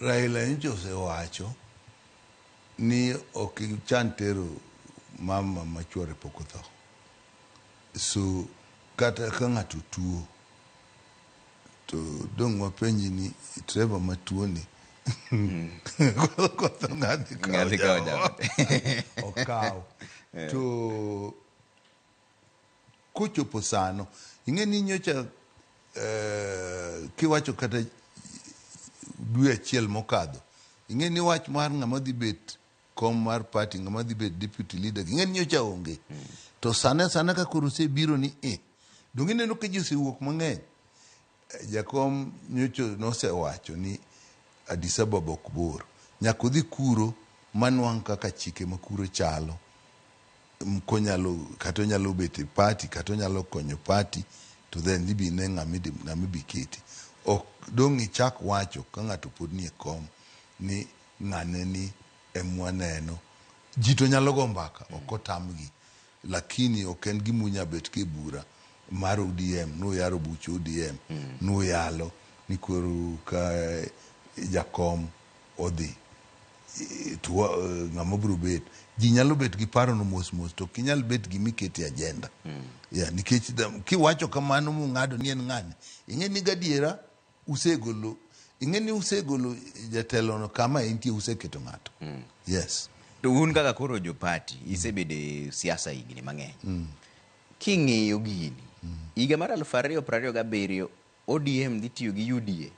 Raila nyocha osewacho ni ok ichan tero mama ma chuore pok otho. So kata ka ng'ato tuo to dong' wapenji ni Trevor matuo ni kotho ng'adhi Ng'adhi kawo jaode. okaw to kochopo sano ing'e ni nyocha kiwacho kata dwe achiel mokadho ing'e ni wach mar ng'ama dhi bet kom mar party ng'ama dhi bet deputy leader ing'e ni nyocha onge to sane sana ka koro osebiro ni e donge ineno ka ji osewuok mang'eny jakom nyocha nosewacho ni Addis Ababa ok bor nyaka odhi kuro manwang' kaka chike ma kuro chalo konyalo kata onyalo bet e party kata onyalo konyo party to then ibi ne ng'ama ibi keti ok dong' ichak wacho ka ng'ato pod nie kom ni ng'ane ni emwaneno ji to nyalo go mbaka ok otamgi lakini ok en gima unya bet ka e bura mar ODM nuyaro buch ODM nuyalo ni koro ka jakom odhi to ng'ama biro bet ji nyalo bet gi paro no mos mos to ok inyal bet gima iketo e agenda yeah, nikech kiwacho kamano mung'ado ni en ng'ani ing'e ni gadiera usegolo ing'e ni usegolo jatelono kama entie useketo ng'ato yes To un kaka koro jo party isebedo e siasa higni mang'eny. King'iyo gini, higa mar 2027 ODM dhi tiyo gi UDA.